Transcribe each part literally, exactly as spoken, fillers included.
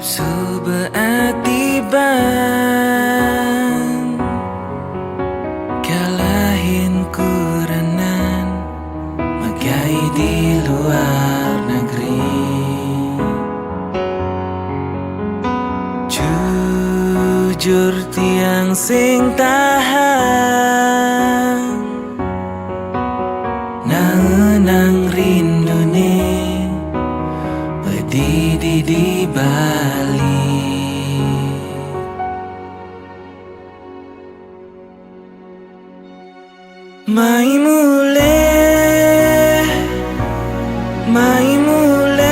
Suba atiban kalahin kuranan magai di luar negeri. Jujur tiang sing tahan naunang rindune pedidi di Bali. Mai mulih, mai mulih,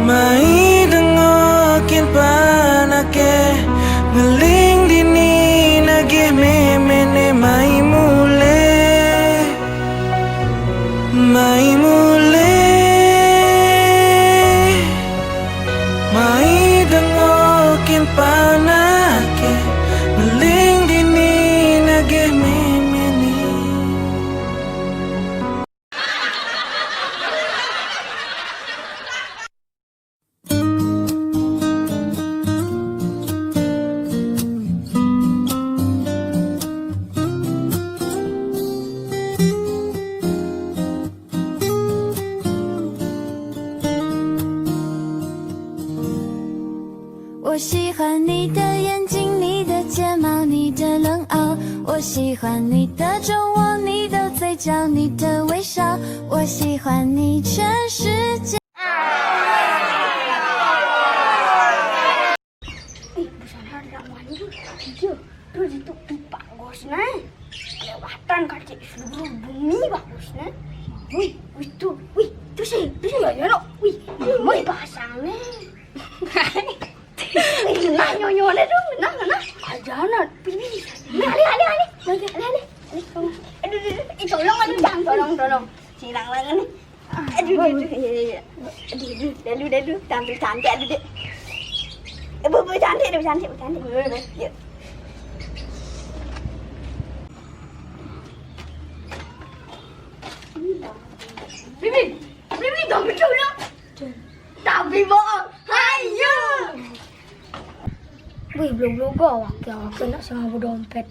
mai dengokin panake, ngeling dini nagih memene. Mai mulih, mai mulih, mai dengokin panake, ngeling dini nagih memene. Ih, busana dak mandi tu. Iya, tu situ pipa bos nah. Kelewatan kacik seluruh bumi bah bos nah. Wih, wih tu, wih tu sih, tu sih ya, ya, no. Wih, wih pasang nah. Wih, nah, nyonya nah tu, nah, nah. Aja nah, pipi. Nah, alih, alih, alih. Alih, alih, alih. Alih, kamu. Aduh, aduh, aduh. Eh, tolong, aduh, jangan, tolong, tolong. Silang lengan ni. Aduh, aduh, aduh, ya, ya, ya. Aduh, aduh, lalu, lalu, tampil cantik, aduh, dek. Eh, bu, bu, cantik, bu, cantik, bu, cantik. Yuk. Bibi, Bibi, jangan betul lah. Tapi bohong. Hayu. Wih, belum-belum gawak ya, kena sama dompet.